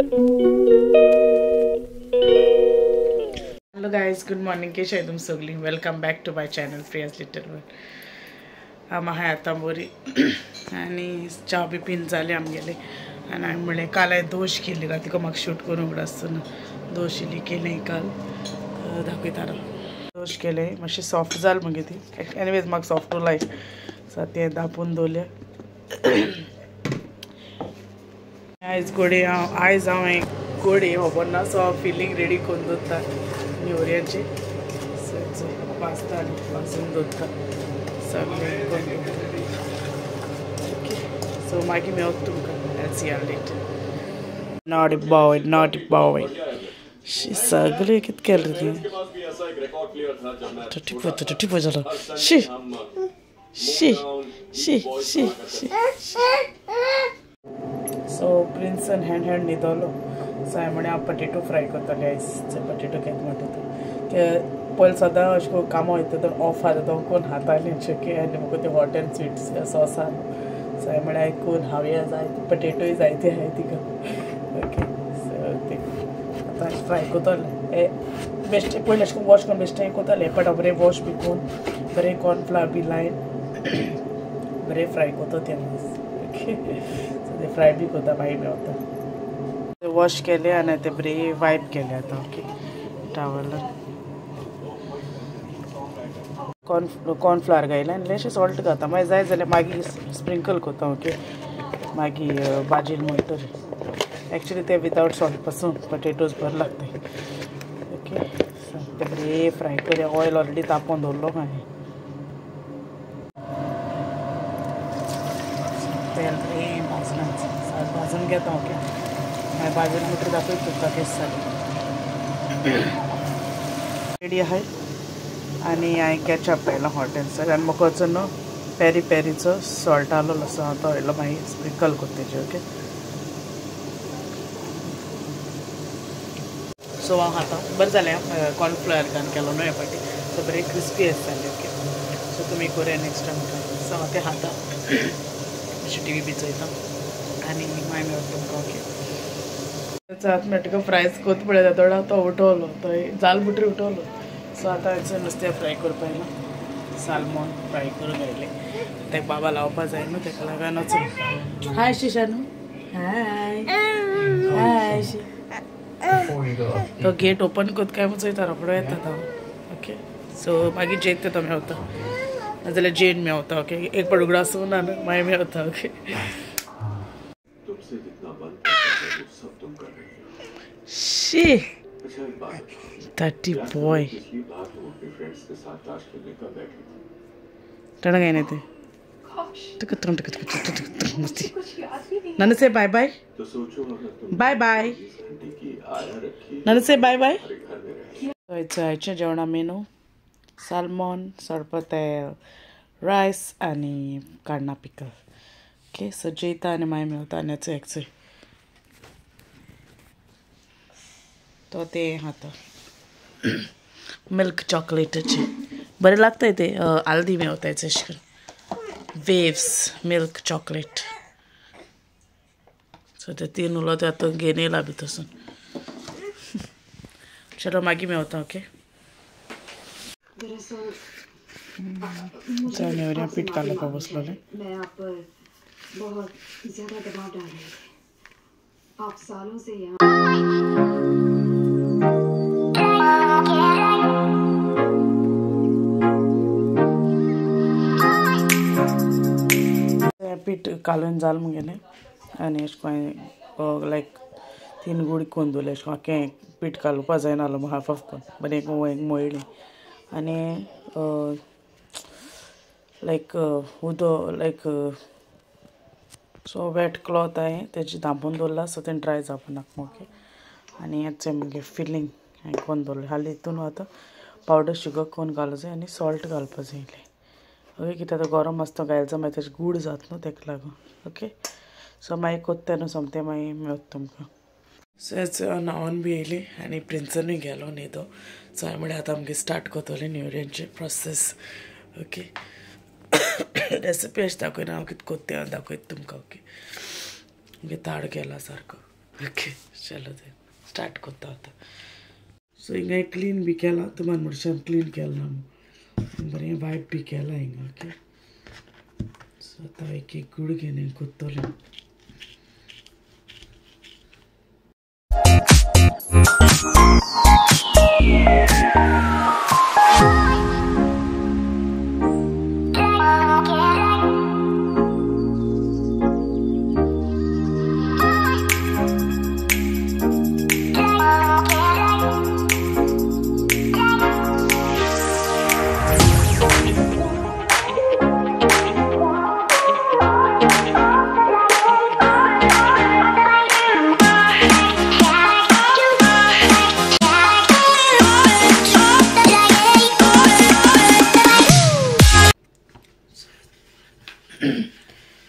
Hello guys, good morning. केशे तुम सगळी? Welcome back to my channel Priya's little world. आम आहाय आतां बरी आनी च्या बी पीन जाली आमगेले. आनी हांवें म्हणलें काल हांवें दोश केल्ली का तिका म्हाका शूट करूंक आसतना दोश इल्ली केलें काल दाखयता. दोश केले मातशें सॉफ्ट जाल मागीर ती. एनिवेज म्हाका सॉफ्ट लायक सो तें दापून दवरलें. आयज गोडे हांव आयज हांव गोडे खबर ना सो हांव फिलींग रेडी करून दवरता नेवऱ्यांची. सो भाजता आनी भाजून दवरता सगळें करून दवरता. ओके सो मागीर मेवता तुमकां. I'll see you later. Naughty boy, naughty boy. शी सगळें कितें केलें तें टिपो जालो. शी शी शी शी शी. सो प्रिन्सन हँड हँड न्हिदलो. सो हांवें म्हणलें हांव पटेटो फ्राय करतलें आयज. पटेटो घेत म्हणटा ते पयलीं सदां अशें करून कामां वयता तर ऑफ आसा तो कोण हातालें शक्य आनी म्हाका ते हॉट एंड स्वीट सॉस आहा. सो हांवें म्हणलें हांवें कोण हांवें जाय पटेटोय जाय ते हांवें तिका. ओके सो ते आतां फ्राय करतलें. बेश्टें पयलीं अशें करून वॉश करून बेश्टें करतलें बट हांव बरें वॉश बी करून बरें कॉर्नफ्लावर बी लायन बरें फ्राय करता तें. ओके सो ते फ्राय बी करता मागीर मेवता. वॉश केले आनी ते बरें वायप केले आतां. ओके टावलान कॉर्नफ्लावर घायलें आनी इल्लेशें सॉल्ट घालता. मागीर जाय जाल्यार मागीर स्प्रिंकल करता. ओके मागीर भाजीन म्हणटरी एक्चुली ते विदावट सॉल्ट पासून पटेटोज बरें लागता. ओके सो ते बरें फ्राय करया. ऑयल ऑलरेडी तापोवन दवरलो हांवें. तेल बरें भाजलां भाजून घेता. ओके मागीर भाजून म्हणटरी दाखयता तुमकां केस जालें. रेडी आहाय. आनी हांवें कॅचअप घायलां हॉट एंड सॉस आनी म्हाका वचून न्हू पेरी पेरीचो सॉल्ट आहलोलो सो हांव तो इल्लो मागीर स्प्रिंकल करता तेजेर. ओके सो हांव खाता. बरें जालें कॉर्नफ्लावर घालून केलो न्हू हे फावटी. सो बरें क्रिस्पी अशें जालें. ओके सो तुमी करुया नेक्स्ट टायम ट्राय. सो हांव तें खाता मातशें टीवी बी चोयता आनी मागीर मेळटा तुमकां. ओके आतां म्हणटकच फ्रायज कोत पळयता थोडो तो उठवलो तो जाल बुटरी उठवलो. सो आतां नुस्तें फ्राय करपा येयलां. सालमोन फ्राय करूंक आयलें. तेका बाबा लावपा जाय न्हू तेका लागून वचून. हाय शिशानू, हाय हाय. तो गेट ओपन करता काय चोयता रोकडो येता तो. ओके सो मागीर जेयता तो मेवता नाजाल्यार जेन मेवता. ओके एक पाट उगडो आसूं ना न्हू मागीर मेवता. ओके she thirty boy टण गए थे. मस्ती नन से बाय बाय बाय बाय नन से बाय बाय. आयचें जेवणा मेनू सालमॉन सोरपतेल रायस आनी काण्णा पिकल. ओके सो जेयता आनी मागीर मेवता आनी एकचो तो ते खाता मिल्क चॉकलेटाचे बरें लागता ते. आल्दी मेवता अशें करून वेव्स मिल्क चॉकलेट. सो ते तीन उलो ते आतां घेवन येयला भितरसून. चलो मागीर मेवता. ओके नेवऱ्या पीठ कालोवपा बसलोलें. मैं आप पर बहुत ज़्यादा दबाव डाल रही थी. आप सालों से यहाँ पीठ कालोवन जालें मुगेलें आनी अशें करून लायक तीन गुडी करून दवरलें. अशें करून पीठ कालोवपा जायना आसलो हाफ हाफ करून बरें एक मळ्ळें आनी लायक उदक लायक सो वेट क्लॉथ हांवें तेजेर धांपून दवरला सो तें ड्राय जावपा नाका. ओके आनी हेंच मुगे फिलींग हांवें करून दवरलें. हालीं हितून आतां पावडर शुगर करून घालूं जाय आनी सॉल्ट घालपा जाय इल्लें. ओके कित्याक आतां गरम आसता घायले जाल्यार मागीर तेजें गूड जाता न्हू तेका लागून. ओके सो मागीर कोत्ता न्हू सोमतें मागीर मेवता तुमकां. सो हेच न्हांवन बी येयली आनी प्रिन्सनूय गेलो न्हिदो. सो हांवें म्हणलें आतां आमगे स्टार्ट करतलें नेवऱ्यांचें प्रोसेस. ओके रेसिपी अशें दाखयना हांव कितें कोत्ता तें हांव दाखयता तुमकां. ओके मुगे ताड गेला सारको. ओके चलो ते स्टार्ट करता आतां. सो हिंगा क्लीन बी केलां तुमान मनशान क्लीन केलां ना बरें वायप बी केलां हिंगा. ओके सो आतां एक एक गुड घेवन कोत्तोलें.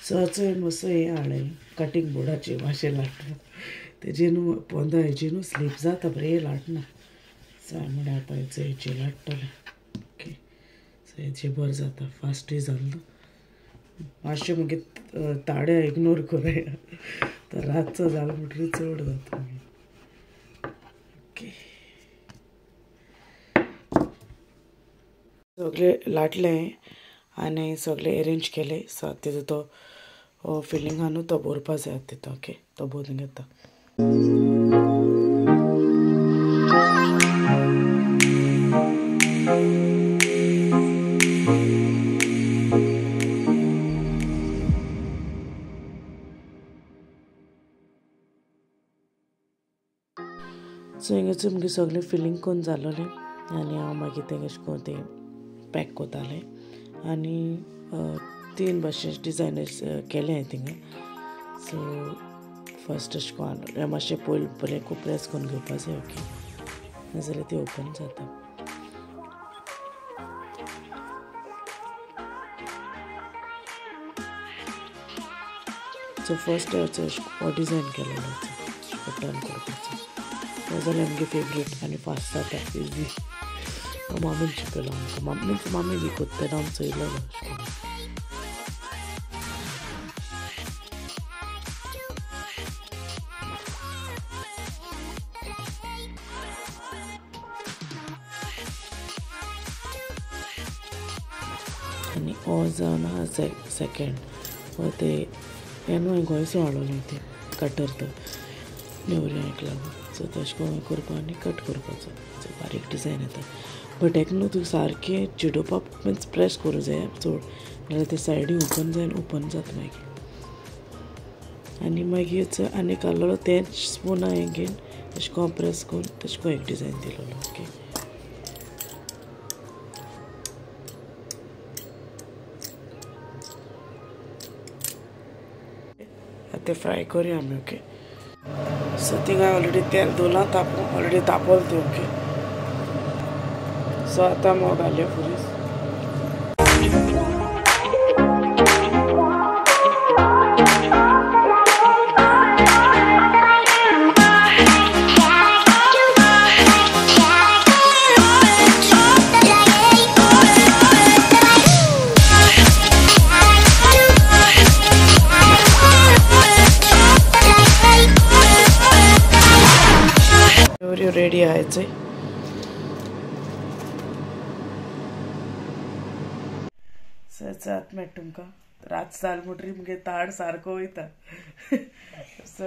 सो चोय मातसो हें हाडलें कटींग बोर्डाचेर मातशें लाटना तेजे न्हू पोंदा हेजे न्हू स्लीप जाता बरें लाटना. सो हांवें म्हणलें आतां हेचो हेचेर लाट्टलें. ओके सो हेजे बरें जाता फास्टूय जाल्लो मातशें मागीर ताडे इग्नोर करूया तर रातचो जालो म्हणटकीर चड जाता मागीर. ओके सगळें लाटलें आनी सगळें एरेंज केलें. सो आतां तेजो तो फिलींग आहा न्हू तो भरपा जाय तितून. ओके तो भरून घेता. सो हिंगासर मुगे सगळें फिलींग करून जालोलें आनी हांव मागीर तें अशें करून तें पॅक करतालें आनी तीन भाशेन डिजायन केलें हांवें थिंगा. सो फर्स्ट अशें करून मातशें पयलीं बरें प्रेस करून घेवपा जाय. ओके नाजाल्यार ती ओपन जाता. सो फर्स्ट हो डिजायन केलेलो टर्न करपाचो तो जाल्यार आमगे फेवरेट आनी फास्ट जाता इजी. मामीन शिकयलो आमकां, मामी मामी बी कोत्ता तेन्ना आमी चोयलेलो अशें करून. आनी हो जावन आहा सेकेंड हो ते हें न्हू हांवें गोंयसून हाडलेलें तें कटर तो नेवऱ्यांक लागून. सो तशें करून करपा आनी कट करपाचो सो बारीक डिजायन येता. बट एक न्हू तुका सारकें चिडोवपाक मिन्स प्रेस करूं जाय चड नाल्यार ते सायडी ओपन जाय ओपन जाता मागीर. आनी मागीर आनी काडलेलो तेंच स्पून हांवें घेवन तशें करून प्रेस करून तशें करून एक डिजायन दिलोलो. ओके आतां ते फ्राय करूया आमी. ओके सो थिंगा ऑलरेडी तेल दवरलां तापोवन ऑलरेडी तापोल तें. ओके सो आतां हांव घालया पुरीस. रेडी आहाय. सो आतां मेळटा तुमकां रात जाल म्हणटकीर मुगे ताड सारको वयता. सो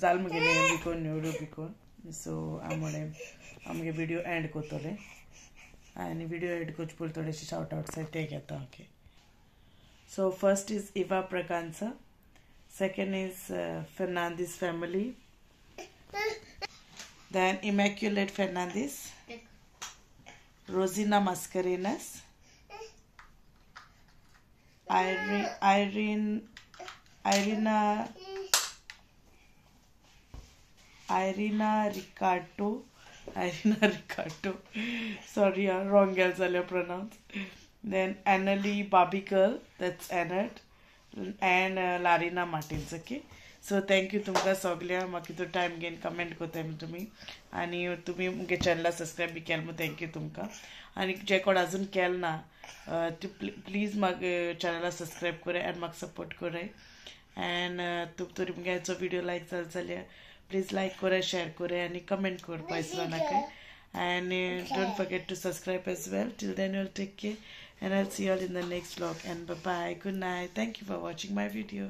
जाल मुगेलें बी करून नेवऱ्यो बी करून. सो हांव म्हणलें आमगे विडियो एंड करतलें आनी विडियो एंड करचे पयलीं थोडेशे शावट आवट्स आहाय ते घेता. Okay so first is Eva Braganza, second is Fernandes family, then Immaculate Fernandez, Rosina Mascarenas, Irina Ricardo, sorry, wrong girls I pronounce. Then Annalie Babikal, that's Annette, and Larina Martins. Okay, so thank you तुमकां सगळ्या म्हाका कितलो time घेवन comment करताय तुमी आनी तुमी मुगे चॅनला सबस्क्रायब बी केलें म्हूण thank you तुमकां. आनी जे कोण अजून केलें ना ती प्लीज म्हाका चॅनला सबस्क्रायब कराय आनी म्हाका सपोर्ट कराय. अँड तुमकां मुगे आयचो व्हिडियो लायक जालो जाल्यार प्लीज लायक करा, शेअर करा आनी कमेंट करपा विसरो नाका. And don't forget to subscribe as well. Till then, you'll take care and I'll see you all in the next vlog. And bye bye, good night. Thank you for watching my video.